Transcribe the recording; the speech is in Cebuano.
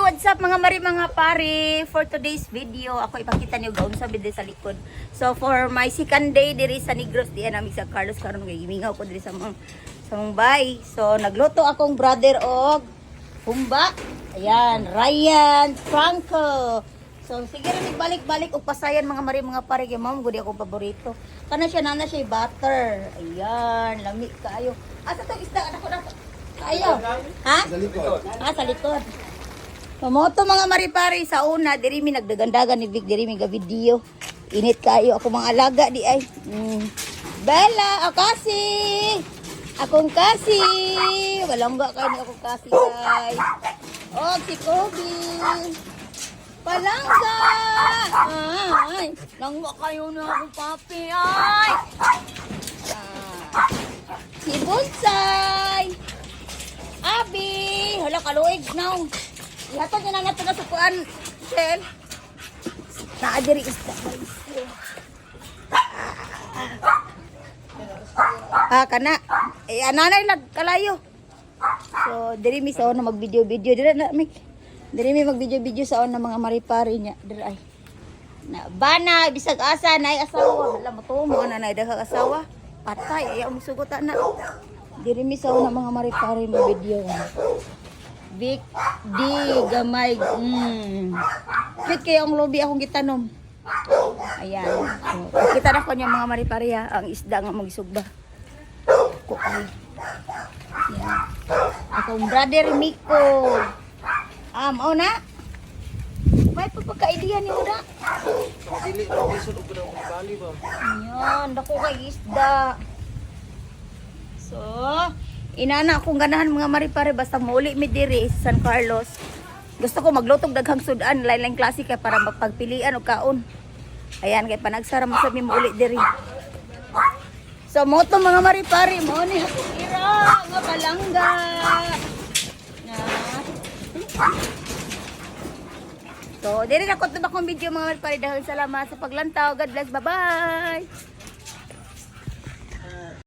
What's up, mga mari, mga pare? For today's video, ako ipakita niyo gaun sa bide sa likod. So for my second day diri sa Negros, diyan nami sa Carlos karon kay gimingaw ko diri sa mong bay. So nagluto akong brother og humba. Ayan, Ryan Franco. So sige ra mig balik-balik og pasayan, mga mari, mga pare, kay mao gud akong paborito. Kana siya nana siya butter. Ayan, lami kaayo. Asa tong isda anak ko na? Kaayo. Ha? Sa likod. Ah, sa likod. Pamoto, mga maripari, sa una, diri mi nagdagandagan ni Vic, diri mi ga video. Init kayo ako mga alaga di ay. Bella, o kasi. Akong kasi. Walangga kayo ni akong kasi, guys. Og si Kobe. Palangga. Ay, langga kayo na akong papi ay. Ah. Si Bonsai. Abi! Hala, kaluig now. Ihatag niya na nato na sa kuan, Shell. Naa diri isda, guys. Ah, kana. Eh, ananay lag kalayo. So, diri mi sa una mag-video-video. Diri na, Mik. Diri mi mag-video-video sa una, mga maripari niya. Diri ay. Na, bana, bisag asa, naay asawa. Hala, matumo na naay daghang asawa. Patay, ayaw mo sugot na. Diri mi sa una, mga maripari, mo video. Vic D gamay. Cute kayo ang lobby akong gitanom. Ayan. So, kita na ko niya, mga maripari, ha, ang isda nga magisugba. Ko ay. Ayan. Akong brother Miko. Ah, mao na. May pagka-idea ni na. Dili na lisod og kuno bali ba. Ayan, dako kay isda. So, inana akong ganahan, mga maripare, basta muuli mi diri sa San Carlos. Gusto ko maglutog daghang sudan, lain-lain klase kay para mapagpilian og kaon. Ayan, kay panagsara mo sa mi muuli diri. So, moto, mga maripare, mo ni akong ira nga palangga. Na. So, diri na ko akong video, mga maripare, dahil salamat sa paglantaw. God bless. Bye-bye.